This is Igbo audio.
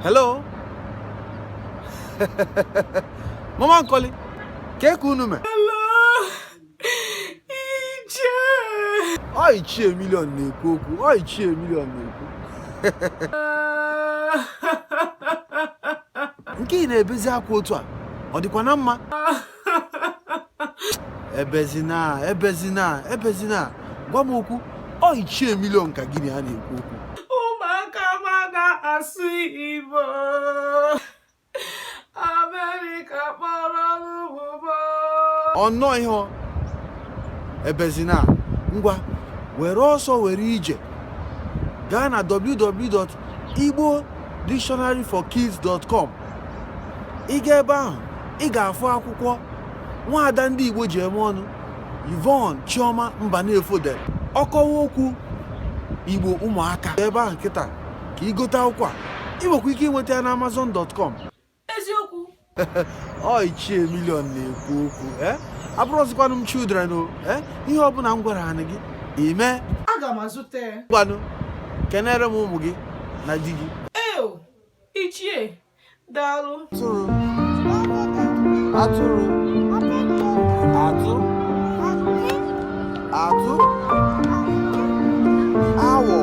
Hello, Mama Nkọli, kee ka unu mee? Ichie! Ọ Ichie Million na-ekwu okwu, ọ Ichie Million na-ekwu. Nke ị na-ebezi akwa otu a, ọ dịkwa na mma? Ebezina, ebezina, ebezina. Gwa m okwu. Ọ Ichie Million ka gị na ya na-ekwu okwu. Ụmụaka m na-asụ Igbo. Amerịka kpọrọ ụmụ. Ọnọ ihe ọ ebezina. Ngwa, were ọsọ were ije gaa na www.igbodictionaryforkids.com. Ị gaa ebe ahụ, ị ga-afụ akwụkwọ nwaada ndị Igbo ji eme ọnụ, Yvonne Chioma Mbanefo dere, ọkọwa okwu Igbo ụmụaka. Ebe ahụ kịta ka ị gote akwụkwọ a. Ị nwekwa ike inweta ya na amazon.com. Eziokwu? Ọ Ichie Million na-ekwu okwu. Ee, abụrụzikwanụ m children o. Ee, ihe ọbụla m gwara anyị gị ime. Aga m azụta ya. Ngwanụ, kenere m ụmụ gị na di gị. Eo, Ichie, daalụ. Atụrụ, atụrụ, atụ, atụ, awọ.